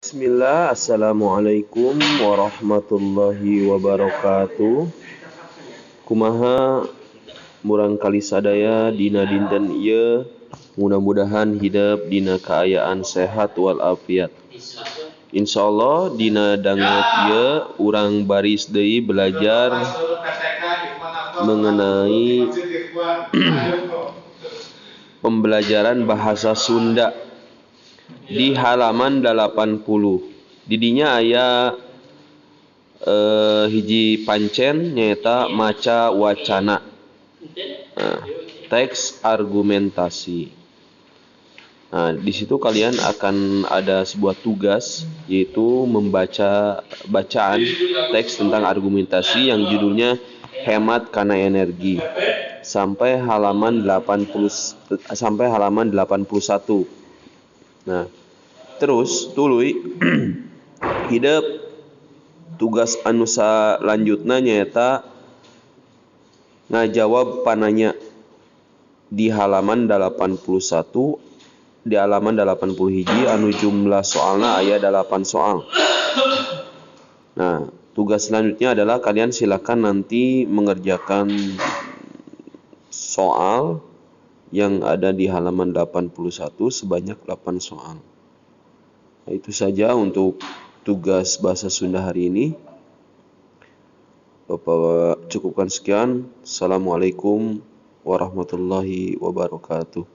Bismillah, assalamualaikum warahmatullahi wabarakatuh. Kumaha murang kali sadaya dina dinten ieu, mudah-mudahan hidep dina kaayaan sehat walafiat. Insyaallah dina danget ieu urang baris deui belajar mengenai pembelajaran bahasa Sunda di halaman 80. Didinya aya hiji pancen nyaeta maca wacana. Nah, teks argumentasi. Nah, di situ kalian akan ada sebuah tugas, yaitu membaca bacaan teks tentang argumentasi yang judulnya Hemat Kana Energi sampai halaman 80 sampai halaman 81. Nah, terus tuluy hidep tugas anu salanjutna nyaeta ngajawab pananya di halaman 81, di halaman 80 hiji anu jumlah soalna aya 8 soal. Nah, tugas selanjutnya adalah kalian silakan nanti mengerjakan soal yang ada di halaman 81 sebanyak 8 soal. Nah, itu saja untuk tugas bahasa Sunda hari ini. Bapak cukupkan sekian. Assalamualaikum warahmatullahi wabarakatuh.